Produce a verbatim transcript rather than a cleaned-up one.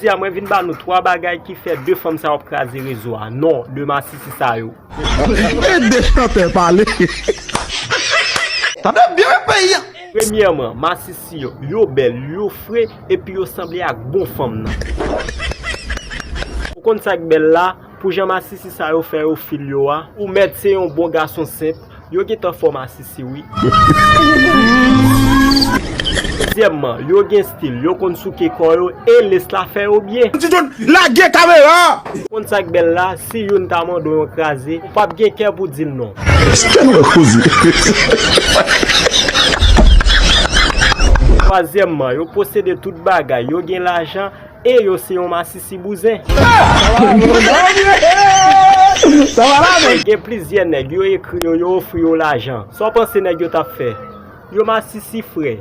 Jodi a mwen vin ba nou twa bagay ki fè de fanm sa yo ap kraze rezo a. Non, de masisi sa yo. E de chantè pale. Tande byen wi peyi a. Premyèman, masisi yo, yo bèl, yo fre, epi yo sanble ak bon fanm nan. Ou konn sa k bèl la? Pou jan masisi sa yo fè yo fil yo a, ou mèt se yon bon gason senp, yo gentan fò masisi wi. Dezyèmman, yo gen stil, yo konn souke kò yo, e les la fè yo byen. Ti John, lage kamera! Ou konn sa k bèl la? Si youn ta mande w yon kraze, ou p ap gen kè pou di l non. Kè nou wè koze. Twazyèmman, yo posede tout bagay, yo gen lajan e yo se yon masisi bouzen. Gen plizyè nèg, yo ekri yo, yo ofri yo lajan. Sa w panse nèg yo t ap fè? Yo masisi frè.